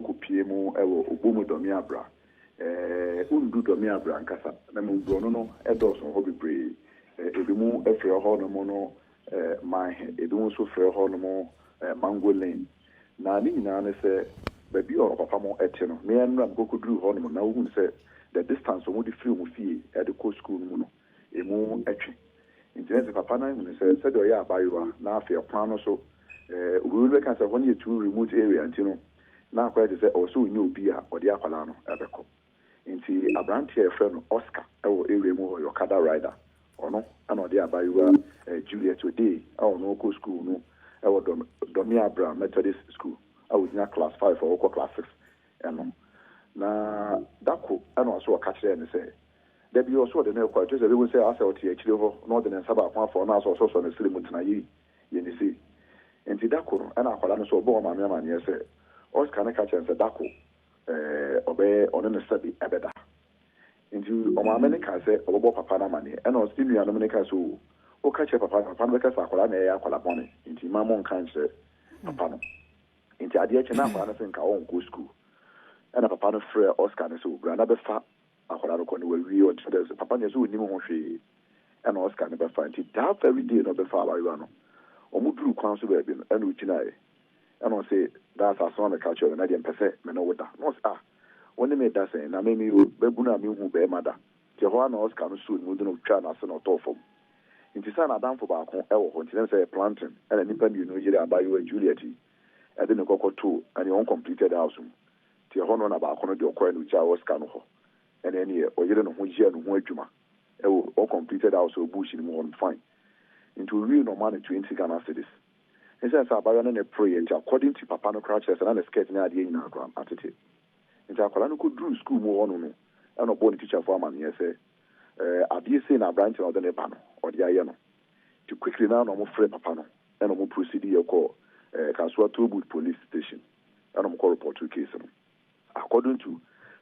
Kɔpie mu wɔ Obomu Dɔme Abra. Wondu Dɔme Abra nkasa na mmom borɔno no dɔɔso hɔ bebree. Ebi mu frɛ hɔ nom no Manhe, ebi mu nso frɛ hɔ nom Mango Lane. Na ne nyinaa ne sɛ baabi a ɔpapa mo te no, me nnora mekɔkɔduruu hɔ nom na wohunu sɛ the distance a wɔde firi wɔn fie de kɔ sukuu no mu no, emu twe. Nti na sɛ papa no ahunu sɛ sɛdeɛ ɔyɛ abayewa na afei ɛkwan no so, obi bɛka sɛ hɔ no yɛ too remote area, nti no na akɔyɛ te sɛ ɔwɔ sɛ ɔnya obi a ɔde akwadaa no bɛkɔ. Nti aberanteɛ a yɛfrɛ no Oscar wɔ area mu hɔ, yɛ ɔkada rider. Ɔno ɛna ɔde abayewa Juliet Odey a ɔno kɔ school no wɔ Dɔme Abra Methodist School a ɔgyina class 5 a ɔkɔ class 6 ɛno. Na dako ɛna ɔso ɔka kyerɛɛ no sɛ dabi, ɔso ɔde no rekɔ a, kyerɛ sɛ ɛbɛhu sɛ asɛ ɔte akyire hɔ na ɔde ne nsa baako afa ɔno asɛ ɔsɔsɔ ne sere mu tena yei yɛ ne sei. Nti dako no ɛna akwadaa no so ɔbɔ ɔmaame amanneɛ sɛ Oscar ne ka kyerɛ no sɛ dako ɔbɛyɛ ɔne ne sɛbi ɛbɛda. Nti ɔmaame ne ka sɛ ɔbɛbɔ papa no amanneɛ, ɛna ɔse ne nuanom ne ka sɛ o, woka kyerɛ papa no, papa no bɛka sɛ akwadaa na ɛyɛ akwadaa bɔne, nti ma mo nka nkyerɛ papa no. Nti adeɛ kyɛ na akwadaa no sɛ nka ɔnkɔ school, ɛna papa no frɛ Oscar no sɛ obra na bɛfa akwadaa no kɔ no. Wawie ɔkyerɛ dɛ papa no yɛ sɛ ɔnim ho hwee, ɛna Oscar no bɛfa. Nti that very day na ɔbɛfa abayewa no, ɔmo duru kwan so baabi no, ɛna ogyinaeɛ, ɛna ɔse daa sɛ asɛm a meka kyerɛ no na deɛ mpɛ sɛ me ne wo da. Na ɔse, "Ah, wo ne me da sɛn na me me bɛbu no a mehu bɛrima da?" Nti ɛhɔ a na Oscar no suo ne mu de no twaa n'ase na ɔtɔɔ fam. Nti sɛ n'adamfo baako ɛwɔ hɔ, nti na sɛ yɛ planting, ɛna nnipa mmienu yere abayewa Juliet yi ɛde ne kɔkɔ too ɛne uncompleted house mu. Nti ɛhɔ no na baako no deɛ ɔkɔɛ no gyaa Oscar no hɔ, ɛna ɛneɛ ɔyere ne ho yɛɛ ne ho adwuma ɛwɔ uncompleted house wɔ bush no mu hɔ no. Fine, nti owie na ɔma no 20 Ghana cedis. Ɛsiane sɛ abayewa no ne poroyɛ nti, according to papa no koraa, kyerɛ sɛ na ne skirt ne adeɛ nyinaa koraa atete. Nti akwadaa no kɔduruu school mu hɔ no, ɛna ɔbɔɔ ne teacherfoɔ amanneɛ sɛ adeɛ sei na aberanteɛ na ɔde ne ba no ɔde ayɛ no. Nti quickly na ɔmo frɛ papa no, ɛna ɔmo proceed yɛ kɔ Kasoa Tollbooth Police Station, ɛna ɔmo kɔ report case no. According to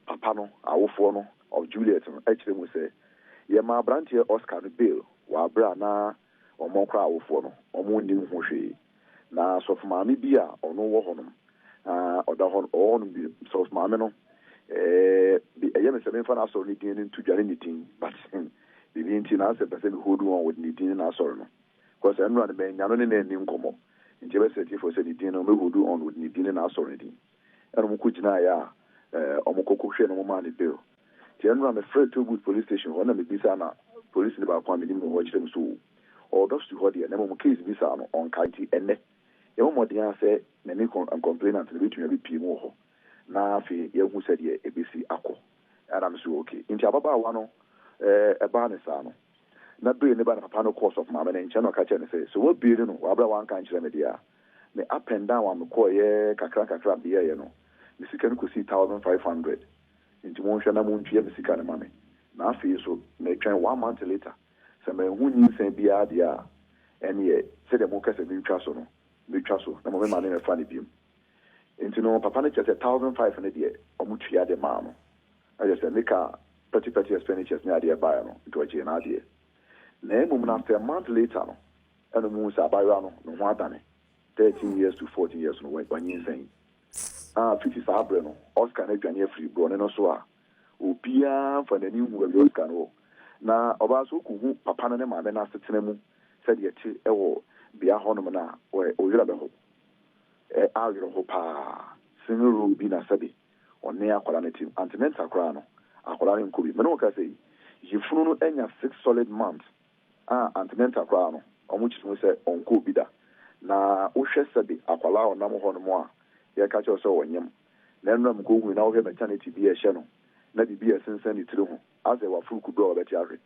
papa no awofoɔ no of Juliet no, ɛkyerɛ mu sɛ yɛma aberanteɛ Oscar no bail wɔ abere a na ɔmo kora awofoɔ no ɔmo nnim ho hwee. Na sɔfo maame bi a ɔno wɔ hɔnom, ɔda hɔ, ɔwɔ hɔnom bi, sɔfo maame no ɛyɛ me sɛ memfa n'asɔre no din no nto dwa ne ne din, but biribi nti na asɛ pɛ sɛ me hold on with ne din ne n'asɔre no, because ɛnora no manya no ne na ani nkɔmmɔ. Nti ɛbɛsɛ tiefoɔ sɛ ne din no, me hold on with ne din ne n'asɔre no din. Ɛna ɔmo kɔ gyinaeɛ a ɔmo kɔkɔ hwɛ no, ɔmo maa ne bail. Nti ɛnora mefrɛ Tollbooth Police Station hɔ na mebisa, na police ne baako a menim no hɔ kyerɛ me so ɔwɔ si hɔ deɛ, na mmom case bi saa no ɔnka. Nti ɛnnɛ yɛmɔ mmɔden a sɛ n'ani complainant no bɛtumi abɛpie mu wɔ hɔ na afei yɛhu sɛdeɛ ɛbɛsi akɔ. Ɛna me so okay. Nti ababaawa no ɛbaa ne saa no na bail ne ba na papa no kɔɔ sɔfo maame no nkyɛn na ɔka kyerɛ no sɛ wɔabie no wɔabrɛ wanka nkyerɛ me deɛ a, me up and down a mekɔɔyɛ kakra kakra meyɛeɛ no, me sika no kɔsii 1500, nti monhwɛ na montua me sika no ma me. Na afei nso metwɛn one month later, sɛ manhu nyinsɛn biara deɛ a, ɛneɛ sɛdeɛ moka sɛ mentwa so no, metwa so na mɔmema ne mɛfa no biom. Nti no papa no kyerɛ sɛ 1500 no deɛ, ɔmo tua de maa no, ɛyɛ sɛ meka petty petty expenditures ne adeɛ baeɛ no. Nti ɔgyee n'adeɛ. Na mmom no, after a month later no, ɛna mu sɛ abayewa no ne ho adane, 13 years to 14 years no, wanyinsɛn a fiti saa berɛ no Oscar no adwane afiri borɔne no so a obiara mfa n'ani hu baabi Oscar no wɔ. Na ɔbaa so kɔhu papa no ne maame no asetena mu sɛdeɛ te ɛwɔ bea hɔnom no a, ɔwerɛ bɛho, awerɛ ho paa. Single room bi na sɛbe ɔne akwadaa no tim antenatal koraa no, akwadaa no nkɔ bi. Mene wo ka sɛ yi yɛfunu no anya 6 solid months a antenatal koraa no, ɔmo kyerɛ mu sɛ ɔnkɔ bi da. Na wohwɛ sɛbe akwadaa a ɔnam hɔ nom a yɛka kyerɛ sɛ ɔnyam na ɛnura mu kɔhu na wohwɛ maternity bi a ɛhyɛ no na biribi a ɛsensɛn ne tiri ho asɛ waforo kudu a wɔbɛte ahwɛ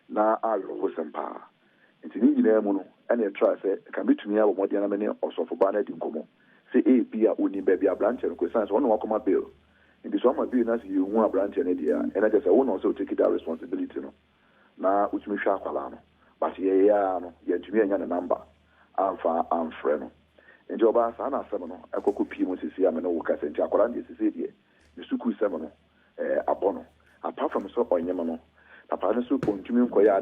na awerɛhosɛm paa. Nti ne nyinaa mu no, ɛna ɛtra sɛ ka metumi abɔ mmɔden na me ne ɔsɔfo baa no adi nkɔmmɔ sɛ ebi a onim baabi aberanteɛ no kɔ, ɛsiane sɛ ɔne wakɔma bail. Nti sɛ ɔma bail na sɛ yɛhu aberanteɛ no deɛ a, ɛna kyerɛ sɛ wo na ɔsɛ wotake that responsibility no na wotumi hwɛ akwadaa no. But yɛyɛ a no, yɛntumi anya ne number amfa amfrɛ no. Nti ɔbaa saa na asɛm no ɛkɔkɔ pie mu sisi a me ne wo kasa. Nti akwadaa no deɛ, sisi deɛ ne sukuu sɛm no abɔ no. Apart from sɛ ɔnyem no, papa no so ɔntumi nkɔyɛ.